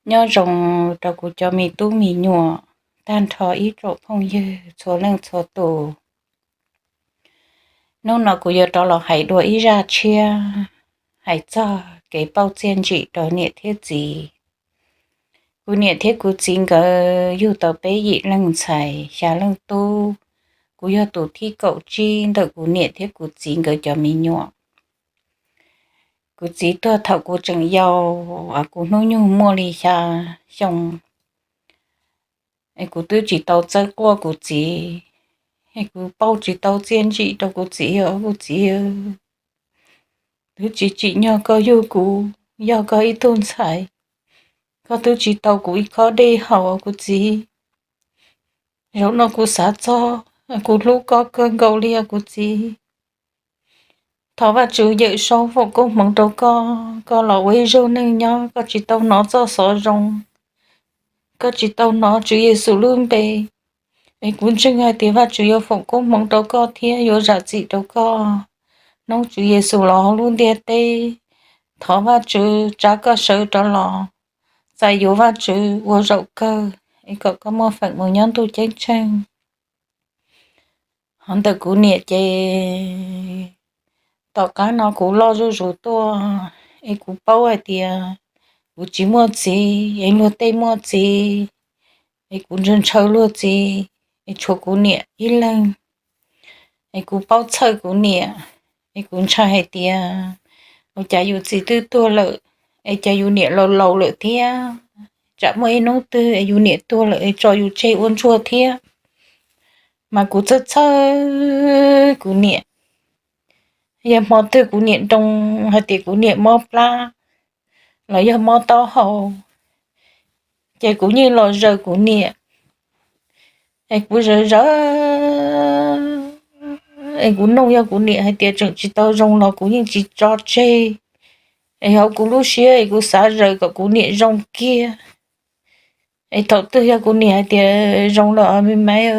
Nyob zoo rau kuv cov me tub me nyuam, tag nrho ib tsoom phooj ywg txhua leej txhua tus. Hnub no kuv yuav rov los hais dua ib zaj tshiab, hais txog kev pauj txiaj ntsim rau niam thiab txiv. Kuv niam thiab kuv txiv nkawd yug tau peb yim leej ntxhais xya leej tub. Kuv yog tus thib kaum tsib ntawm kuv niam thiab kuv txiv nkawd cov me nyuam. Kuv txiv tuag thaum kuv tseem yau, kuv hnub nyoog muaj li xya xyoo. Es kuv twb tsis tau txawj quaj kuv txiv, es kuv pauj tsis tau txiaj ntsim rau kuv txiv os kuv txiv. Twb tsis tsim nyog koj yug kuv, yog koj ib tug ntxhais, koj twb tsis tau kuv ib khob dej haus kuv txiv. Zaum no kuv xav txog, kuv hlub koj kawg nkaus li os kuv txiv. Thov Vajtswv yawm saub foom koob hmoov rau koj, koj los ua ib zaug neej nyob, koj tsis tau hnov txoj xov zoo, koj tsis tau hnov Tswv Yexus lub npe. Es kuv ntseeg hais tias Vajtswv yuav foom koob hmoov rau koj thiab yuav zam txim rau koj. Hnub Tswv Yexus los hauv lub ntiaj teb, thov Vajtswv tsa koj sawv rov los, txais yuav Vajtswv ua zaum kawg, es kom koj muaj feem mus nyob ntuj ceeb tsheej. Hos ntawm kuv niam ces, tom qab no kuv loj zuj zus tuaj, es kuv paub hais tias kuv tsis muaj txiv, es luag tej muaj txiv, es kuv ntshaw ntshaw luag txiv, es tshuav kuv niam ib leeg. Es kuv paub txhawj kuv niam, es kuv ntshai hais tias, ua cas yus txiv twb tuag lawm, es cas yus niam laus laus lawm thiab, tsam muaj ib hnub twg es yus niam tuag lawm es tso yus tseg ua ntsuag thiab. Mas kuv txhawj txhawj kuv niam. Yog hmo twg kuv niam nroo hais tias kuv niam mob plab los yog mob taub hau, ces kuv yeej los zaws kuv niam. Es kuv zaws zaws, es kuv nug yog kuv niam hais tias tseem tsis tau zoo los kuv yeej tsis tso tseg. Es hauv kuv lub siab es kuv xav zaws kom kuv niam zoo kiag. Es thaum twg yog kuv niam hais tias zoo lawm os me maiv,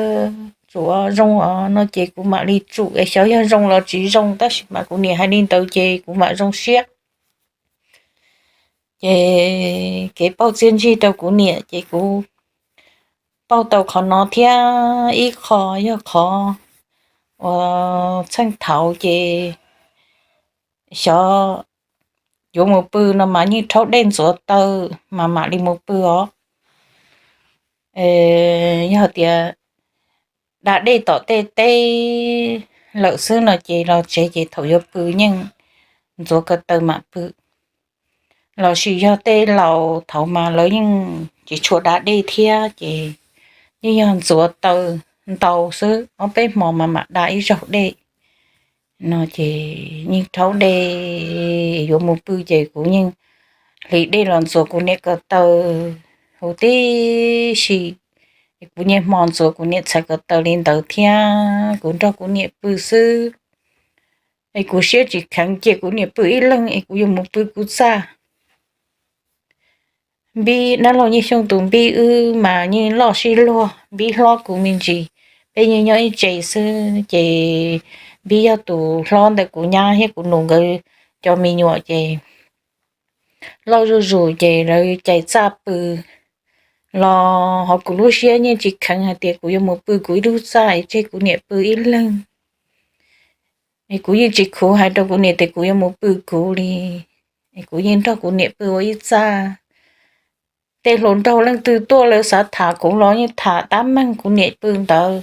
tsuav zoo os no ces kuv mam li tsum es xyov yog zoo los tsis zoo, tab sis mas kuv niam hais li ntawd ces kuv mam zoo siab. Ces kev pauj txiaj ntsig rau kuv niam ces kuv pauj tau qhov no thiab ib qho yog qhov uas txheej thaud ces xyov yuav mus pw no mas yeej rhaub dej ntxuav taw mas mam li mus pw os. Yog tias da dej tom tej teb lawm xwb no ces los tsev ces thaum yuav pw yeej ntxuav ko taw mam pw. Los sis yog tej laus thaud mas lawv yeej tsis tshua da dej thiab ces yeej yog ntxuav taw ntau xwb, ob peb hmo mas mam da ib zaug dej no ces yeej rhaub dej yuav mus pw ces kuv yeej hliv dej los ntxuav kuv niam ko taw huv tib si. Kuv niaj hmo ntxuav kuv niam txhais ko taw li ntawd thiab kuv nrog kuv niam pw xwb. Es kuv siab tsis kheev cia kuv niam pw ib leeg es kuv yuav mus pw kuv txaj. Npib dab laug Nyiaj Xyooj tus npib wb mas yeej loj sib luag, npib hlob kuv me ntsis, peb yeej nyob ib tsev xwb ces npib yog tus hlob ntawm kuv nyab thiab kuv nus nkawd cov me nyuam ces loj zuj zus ces lawv cais txaj pw los hauv kuv lub siab yeej tsis kheev hais tias kuv yuav mus pw kuv ib lub txaj es tseg kuv niam pw ib leeg. Es kuv yeej tsis khuv hais rau kuv niam tias kuv yuav mus pw kuv li, es kuv yeej nrog kuv niam pw ua ib txaj. Tej hluas nraug leej twg tuaj lawv xav tham kuv los yeej tham tab meeg kuv niam pw ntawd.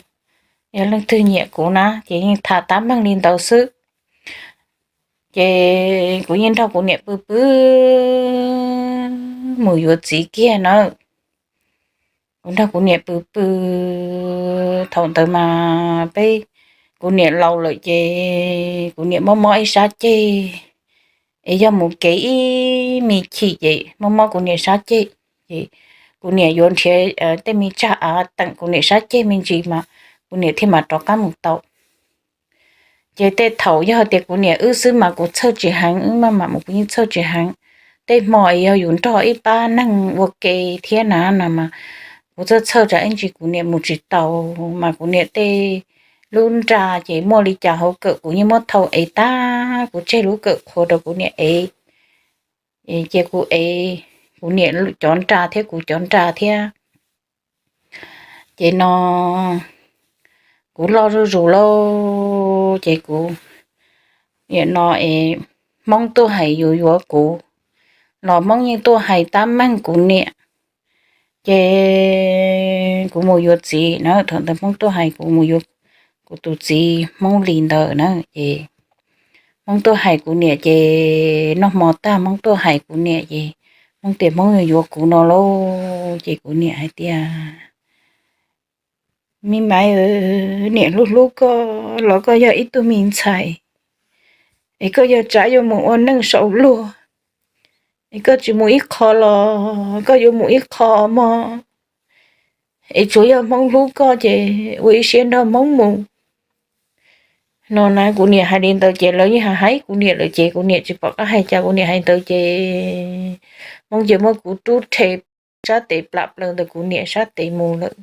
Yog leej twg nyiam kuv na ces yeej tham tab meeg li ntawd xwb. Ces kuv yeej nrog kuv niam pw pw mus yuav txiv kiag na. Kuv nrog kuv niam pw pw, thaum ntawd mas peb, kuv niam laus lawm ces kuv niam mob mob ib sab ceg, es yog mus kev ib me chim ces mob mob kuv niam sab ceg, ces kuv niam yuav nrhiav tej me tsag av teem kuv niam sab ceg me ntsis mas kuv niam thiaj mam rov qab mus tau. Ces tej thaum yog tias kuv niam wb xwb mas kuv txhawj tsis heev, wb maj mam mus kuv yeej txhawj tsis heev. Tej hmo es yog yus nrog ib pab neeg ua ke thiab na no mas kuv txhawj txhawj tsam ib ntsis kuv niam mus tsis tau, mas kuv niam tej lub nra ces muaj li cas hauv kawm kuv yeej muab thau ev tag, kuv tseg lub kawm qhua rau kuv niam ev. Ces kuv ev, kuv niam cov nra thiab kuv cov nra thiab. Ces no kuv loj zuj zus lauj, ces kuv nim no es Hmoob tuaj hais yuav yuav kuv los Hmoob yeej tuaj hais tab meeg kuv niam. Ces kuv mus yuav txiv na, thaum ntawd Hmoob tuaj hais kuv mus yuav kuv tus txiv Hmoob li ntawd na. Ces Hmoob tuaj hais kuv niam ces noj hmo tag Hmoob tuaj hais kuv niam ces Hmoob tias Hmoob yuav yuav kuv no lauj. Ces kuv niam hais tias, me maiv, niam hlub hlub koj los koj yog ib tug me ntxhais, es koj yog tsav yuav mus ua neej saum luag, es koj tsis mus ib qho los koj yuav mus ib qho mog, es tsuas yog Hmoob hlub koj ces ua ib siab nrog Hmoob mus no na. Kuv niam hais li ntawd ces lawv yeej hais kuv niam lawm ces kuv niam tsis pom qab hais cas, kuv niam hais ntawd ces Hmoob ces muab kuv rub rhe sab tes plam plaws ntawm kuv niam sab tes mus lawm.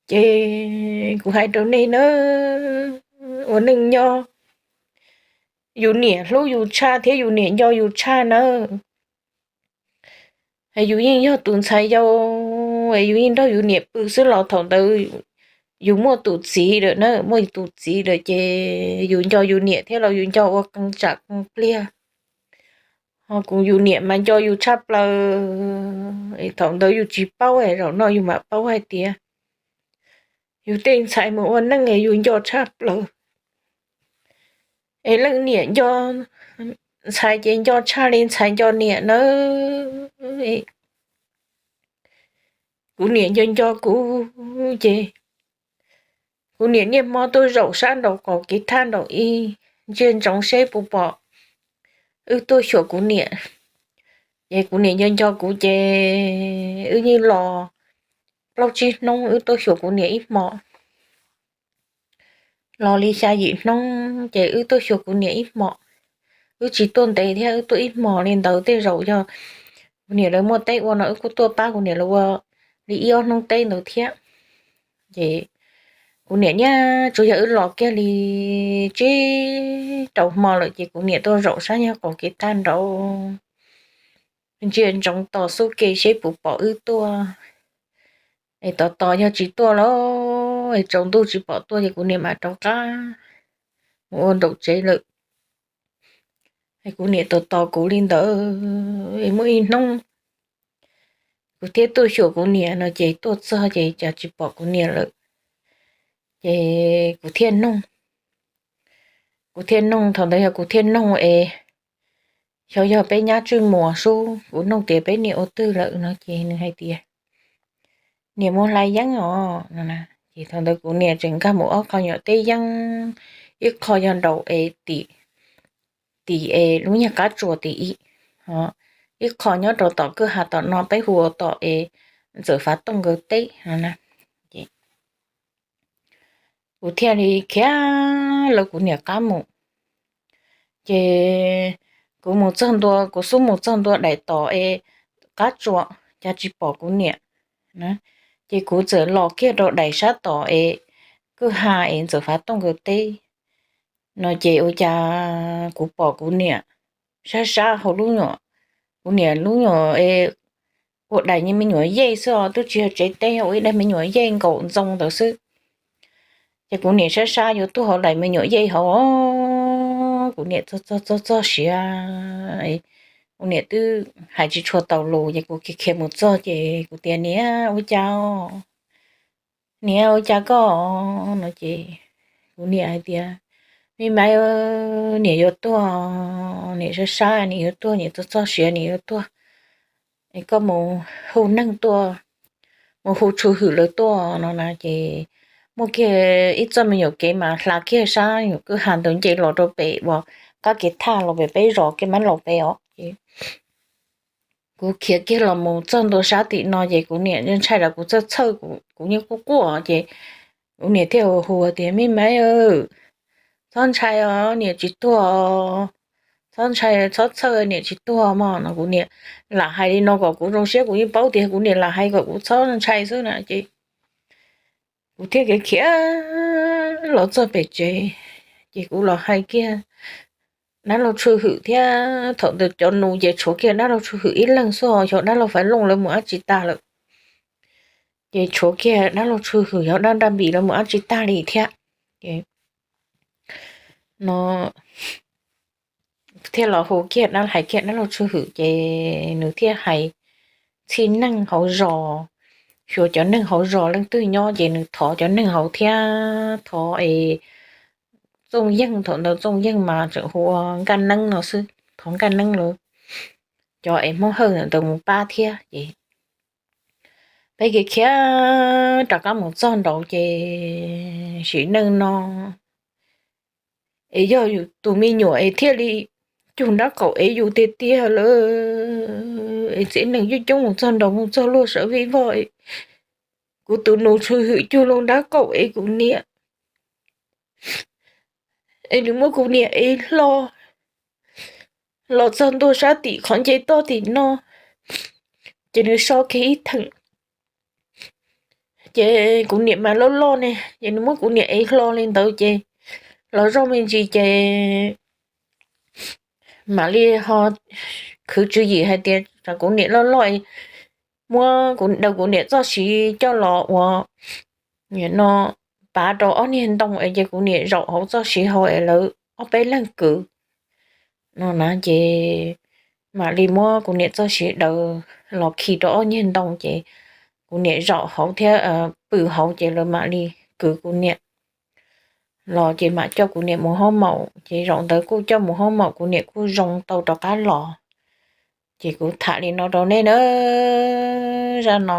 Ces kuv hais rau nej na, ua neej nyob yus niam hlub yus tshaj thiab yus niam nco yus tshaj nawb. Yus yeej yog tus ntxhais yau, yus yeej nrog yus niam pw xwb los thaum ntawd yus muaj tus txiv lawm na, muaj tus txiv lawm ces yus nco yus niam thiab los yus nco ua qee tsam qee pliag. Ho kuv yus niam mas nco yus tshaj plaws, thaum ntawd yus tsis paub, zaum no yus mam paub hais tias yus tej ntxhais mus ua neej es yus nco tshaj plaws. Es leej niam nco ntxhais ces nco tshaj li ntxhais nco niam nawb. Kuv niam nco nco kuv ces kuv niam niaj hmo tuaj zaum sab nraum qaum kev thaj nraum ib, ntsia ntsoov seb puas pom wb tuaj xyuas kuv niam. Ces kuv niam nco nco kuv ces wb yeej los plaub tsib hnub wb tuaj xyuas kuv niam ib hmo. Los li xya yim hnub ces wb tuaj xyuas kuv niam ib hmo. Wb tsis tuaj ntev thiab, wb tuaj ib hmo li ntawd, tej zaum yog kuv niam lawv muaj teb ua no wb kuj tuaj pab kuv niam lawv ua li ib ob hnub teb ntawd thiab. Ces kuv niam niaj tsuas yog wb los kiag li tsib rau hmo lawm ces kuv niam tuaj zaum sab nyob qaum kev thaj nraud, ntsia ntsoov tos xub ke seb puas pom wb tuaj. Es tos tos yog tsis tuaj los es tsaus ntuj tsis pom tuaj ces kuv niam mam rov qab mus ua nraum tsev lawm. Es kuv niam tos tos kuv li ntawd es muaj ib hnub kuv thiaj tuaj xyuas kuv niam no ces tuaj txog ces cas tsis pom kuv niam lawm. Ces kuv thiaj noog, kuv thiaj noog, thaum ntawd yog kuv thiaj noog es, xyov yog peb nyab Tswj Muas Sub, kuv noog tias peb niam ua twg lawm no ces nws hais tias niam mus hlais yeeb os no. Ces thaum ntawd kuv niam tseem nkag mus ob qho nyuam teb yeeb, ib qho yog nraum es tim, tim es lub nyuag qab tsuas tim ib, ib qho nyob rau tom kwj ha tom no peb hu ua tom es Ntxawm Fav Tooj nkawd teb no na. Kuv thiaj li khiav lawv kuv niam qab mus. Ces kuv mus txog ntua, kuv xub mus txog ntua daim tom es qab tsuas cas tsis pom kuv niam. Ces kuv txawm los kiag rau daim sab tom es kwj ha es Ntxawm Fav Tooj nkawd teb no ces ua cas kuv pom kuv niam sab sab hauv lub nyuam, kuv niam lub nyuam es ua daim me nyuam yej xwb os, twb tsis yog tsev teb, ua ib daim me nyuam yej nkaum ntxoo ntawd xwb. Ces kuv niam sab sab yuav tuag hauv daim me nyuam yej hauv, kuv niam txog txog txog siav, kuv niam twb hais tsis tshua tau lus ces kuv khiav khiav mus txog ces kuv tias niam ua cas, niam ua cas koj no ces kuv niam hais tias me maiv, niam yuav tuag, niam sab sab niam yuav tuag, niam txog txog siav niam yuav tuag, es koj mus hu neeg tuaj, mus hu tshwm hwm lawv tuaj no na. Ces muaj kiag ib txoj me nyuam kev mas hla kiag sab nyuam kwj ha ntawd nce los rau pem uas qab kev thaj los pem peb zos kiag mam los pem os. Ces kuv khiav kiag los mus txog ntua sab tim no ces kuv niam ntshai los kuv txhawj txhawj, kuv yeej quaj quaj ces kuv niam thiaj hu tias me maiv, txhob ntshai os, niam tsis tuag, txhob ntshai, txhob txhawj, niam tsis tuag mog no. Kuv niam lam hais li no kom kuv zoo siab, kuv yeej paub tias kuv niam lam hais kom kuv txhob ntshai xwb na. Ces kuv thiaj khiav khiav los txog pem tsev, ces kuv los hais kiag dab laug Tswj Hwm thiab. Thaum ntawd cov nus ces tshuav kiag dab laug Tswj Hwm ib leeg xwb, yog dab laug Faiv Looj lawv mus dab tsi tag lawm. Ces tshuav kiag dab laug Tswj Hwm, yog dab Nraj Npis lawv mus dab tsi tag li thiab. No thiaj los hu kiag, hais kiag dab laug Tswj Hwm ces nws thiaj hais txhij neej hauv zos, xyuas cov neeg hauv zos leej twg nyob ces nws thov cov neeg hauv thiab thov es Txooj Yeej, thaum ntawd Txooj Yeej mas tseem hu ua Nkaj Neeb no xwb, thov Nkaj Neeb lawv cov es Hmoob Hawj ntawd mus pab thiab ces peb kev khiav rov qab mus txog nraud ces sim neej no es yog yus tus me nyuam es thiaj li cug nrab qaum ev yus tiag tiag lawm es txiv neej coob coob mus txog nraud mus txog luag sawv vij vog es kuv tus nus Tswj Hwm cug lub nrab qaum ev kuv niam es nws muab kuv niam ev hlo los txog ntua sab tim qhov nce toj tim no ces nws so kiag ib theem ces kuv niam mas loj loj ne ces nws muab kuv niam ev hlo li ntawd ces los zoj me ntsis ces mam li ho khwv tswv yim hais tias tsam kuv niam loj loj es muab kuv, daws kuv niam txoj siv coj los ua no pav rau ob niag ntoo es ces kuv niam zaum hauv txoj siv hauv es lawv ob peb leeg kwv no na ces mam li muab kuv niam txoj siv daws los khi rau ob niag ntoo ces kuv niam zaum hauv thiab pw hauv ces lawv mam li kwv kuv niam los ces mam coj kuv niam mus hoob maum ces zaum ntawd kuj coj mus hoob maum kuv niam kuj zoo tau rov qab los. Ces kuv tham li no rau nej na, zaj no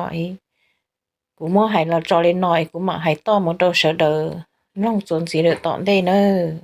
kuv muab hais los tso li no es kuv mam hais toj mus rau sawv daws mloog txuas ntxiv lawm tom ntej nawb.